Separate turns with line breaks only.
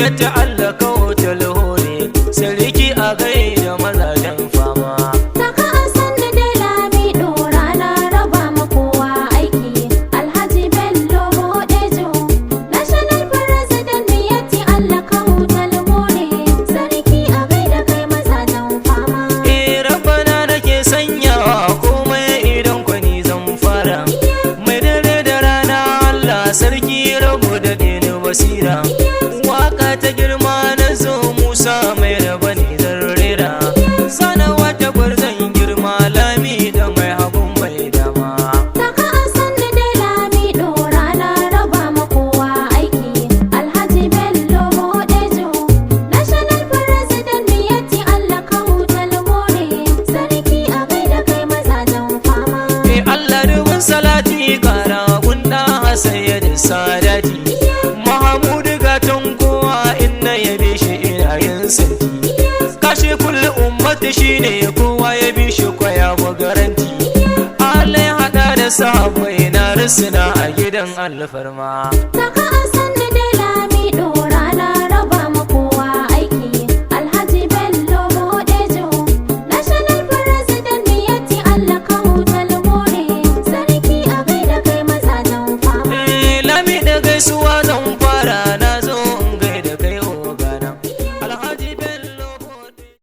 ya ta'allaka hotel hore, sarki a gaida mazajen fama.
Taka a sannu dai Lamido, rana raba ma kowa aiki. Alhaji Bello Bodejo, National President Miyatti Allah ka hutal more. Sarki a gaida kai mazajen fama.
Eh, rabbana nake sanyawa komai idan kwani zan fara. Mai dare da rana Allah sarki rabu da ni basira. Waka ta girma na zo Musa mai raba ne zan rera. Sana wata gwarzon girma lami da mai hagun mai dama.
Taka a sannu dai Lamido, rana raba ma kowa aiki. Alhaji Bello Bodejo, National President Miyatti Allah ka hutal more. Sarki a gaida kai mazajen fama.
Eh Allah dubin salati kara gunda sayyid sadati. Mahamudu gatan kowa inna yabe shi ina yin santi. Kashe kulli ummati shine kowa ya bi shi kwaya wa garanti. Allah ya hada da sahabbai na rusuna a gidan alfarma.
Taka a sannu